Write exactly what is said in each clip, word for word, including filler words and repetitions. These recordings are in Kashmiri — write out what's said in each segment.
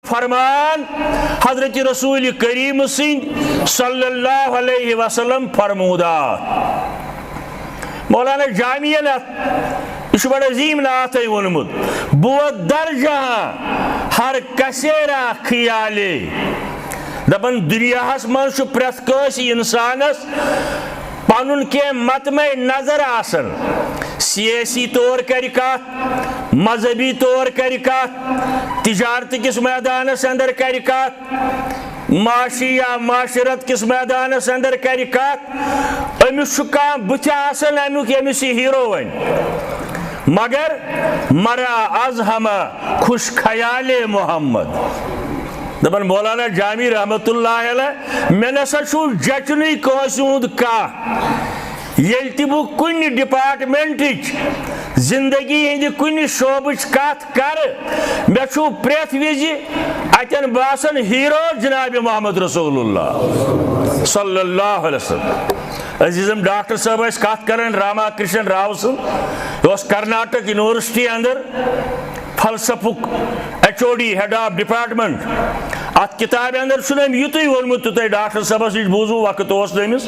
فرمان حضرت رسول کریم سٕنٛدۍ صلی اللہ علیہ وسلم فرمودات۔ مولانا جامی یَن اَتھ، یہِ چھُ بڑٕ عظیٖم نعتٕے ووٚنمُت، بود در جہاں ہر کسے را خیالے۔ دَپان، دُنیاہَس منٛز چھُ پرٛٮ۪تھ کٲنٛسہِ اِنسانَس پَنُن کینٛہہ مطمع نظر آسان، سیٲسی طور کَرِ کَتھ، مذہبی طور کَرِ کَتھ، تجارت کِس میدانَس اندر کَرِ کَتھ، معاشی یا معاشرت کِس میدانَس اندر کَرِ کَتھ، أمِس چھُ کانٛہہ بُتھِ آسان اَمیُک، ییٚمِس یہِ ہیٖرو وَنہِ۔ مگر مرا از ہمہ خوش خیال محمد۔ دَپان مولانا جامی رحمت اللہ علیہ، مےٚ نسا چھُ جچنُے کٲنٛسہِ ہُنٛد کانٛہہ۔ ییٚلہِ تہِ بہٕ کُنہِ ڈپارٹمنٹٕچ، زندگی ہٕنٛدِ کُنہِ شعبٕچ کتھ کرٕ، مےٚ چھُ پرٛٮ۪تھ وِزِ اتٮ۪ن باسان ہیٖرو جناب محمد رسول اللہ صلی اللہ علیہ وسلم۔ عزیزم، ڈاکٹر صٲب ٲسۍ کتھ کران راما کرشن راو سٕنٛز، یہِ اوس کرناٹک یونیورسٹی اندر فلسفُک H O D, head of department. اتھ کتابہِ اندر چھُنہٕ أمۍ یُتُے ووٚنمُت تہٕ تۄہہِ ڈاکٹر صٲبس نِش بوٗزوٕ، وقت اوس نہٕ أمِس،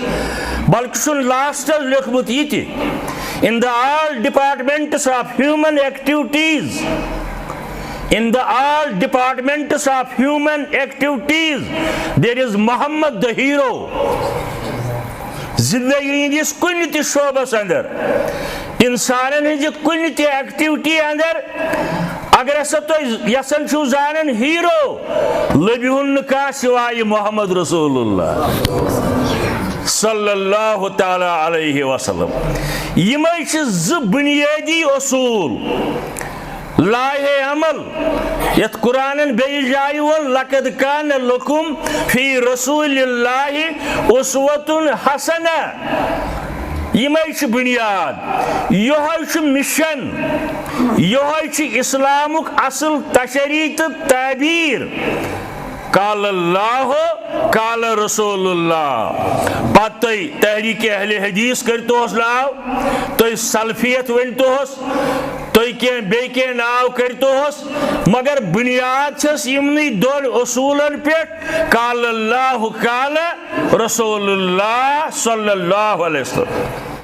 بلکہِ چھُن لاسٹس لیوٚکھمُت یہِ تہِ، in the all departments of human activities, in the all departments of human activities, there is Muhammad the hero. زندگی ہٕنٛدِس کُنہِ تہِ شعبس اندر، انسانن ہٕنٛزِ کُنہِ تہِ ایکٹیوٹی اندر، اگر ہسا تُہۍ یژھان چھِو زانن ہیٖرو، لٔبِہُن نہٕ کانٛہہ سوائے محمد رسول اللہ صلی اللہ تعالی علیہ وسلم۔ یِمے چھِ زٕ بُنیٲدی اصوٗل۔ لائحہ عمل، یتھ قرآنن بیٚیہِ جایہِ ووٚن، "لقد کان لکم فی رسول اللہ اسوۃ حسنہ"۔ یِمے چھِ بُنیاد، یِہوٚے چھُ مشن، یِہوٚے چھُ اسلامُک اصل تشریح تہٕ تعبیر۔ قال اللہ، قال رسول اللہ۔ پتہٕ تُہۍ تحریک اہل حدیث کٔرۍتوس ناو، تُہۍ سلفیت ؤنۍتوس، تُہۍ کینٛہہ بیٚیہِ کینٛہہ ناو کٔرۍتوس، مگر بُنیاد چھَس یِمنٕے دۄن اصوٗلن پٮ۪ٹھ، قال اللہ، قال رسول اللہ صلی اللہ علیہ وسلم۔